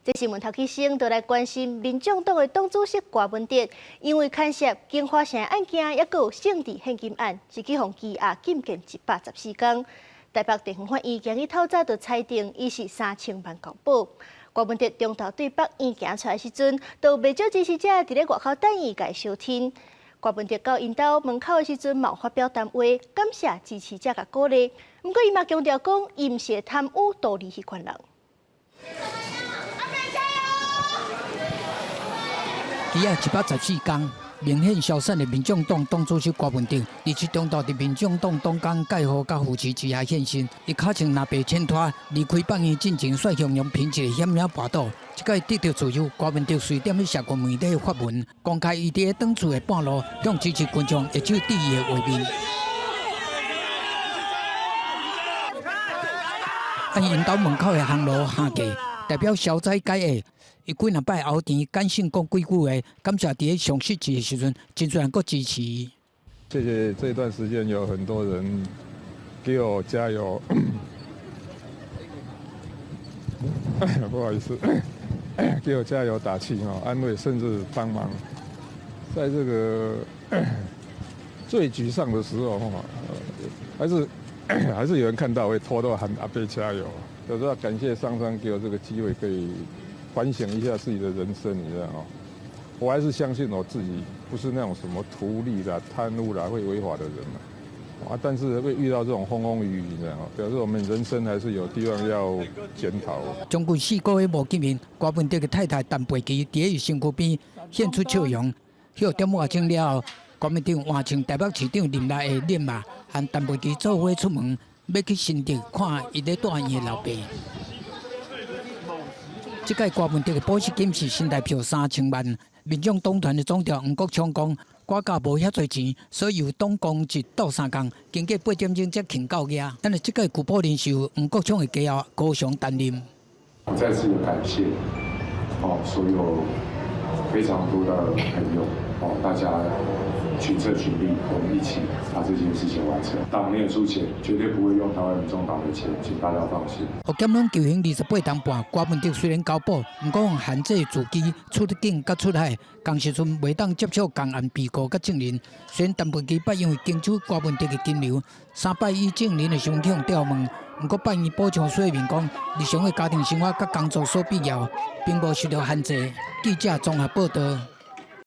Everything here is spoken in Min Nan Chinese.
這新聞頭起先就來關心民眾黨的黨主席柯文哲，因為牽涉京華城案件，抑閣有政治獻金案，是去予羈押禁見114天。台北地方法院今日透早就裁定，伊是3000萬交保。柯文哲中晝對北院行出來時陣，就有袂少支持者佇咧外口等伊共伊相挺。柯文哲到𪜶兜門口的時陣，嘛有發表談話，感謝支持者共鼓勵。毋過伊嘛強調講，伊毋是貪污圖利彼款人。阿伯加油！羈押114天，明顯消散的民眾黨黨主席柯文哲，二七中晝佇民眾黨黨工蓋號佮扶持之下現身，伊跤穿藍白淺拖，離開北院進前，煞向陽憑一个險險跋倒。這擺得著自由，柯文哲隨踮咧社群媒體發文，公開伊佇咧轉厝的半路，向支持群眾揮手致意的畫面。按𪜶兜門口的烘爐下架，代表消災解厄。伊幾若擺喉甜，感性講幾句話，感謝佇咧上失志的時陣，真濟人閣支持。謝謝這段時間有很多人給我加油，不好意思，給我加油打氣哦，安慰甚至幫忙，在這個最沮喪的時候，還是有人看到會偷偷喊阿伯加油。有時候感謝上蒼給我這個機會，可以反省一下自己的人生，你知道嗎？我還是相信我自己不是那種什麼圖利啦、貪污啦、會違法的人啊。但是會遇到這種風風雨雨，你知道嗎？表示我們人生還是有地方要檢討。將近4個月無見面，柯文哲的太太陳佩琪佇伊身軀邊現出笑容。歇點外鐘了後，柯文哲換穿台北市長任內的練馬，和陳佩琪做伙出門，欲去新竹看伊咧蹛院的老爸。這屆柯文哲的保釋金是新台票3000萬。民眾黨團的總召黃國昌講，柯家無遐濟錢，所以由黨公職鬥相共，經過8點鐘才傾到額。但是這屆舊埔人壽黃國昌的家後高雄擔任。我再次感謝哦，所有非常多的朋友哦，大家群策群力，我們一起把這件事情完成。黨沒有出錢，絕對不會用台灣民眾黨的錢，請大家放心。予檢攏求刑28冬半，柯文哲雖然交保，毋過予限制住居、出入境佮出海，仝時陣袂當接觸仝案被告佮證人。雖然陳佩琪捌因為爭取柯文哲的金流，三擺以證人的身份調問，毋過法院補充說明講，日常的家庭生活佮工作所必要，並無受到限制。記者綜合報道。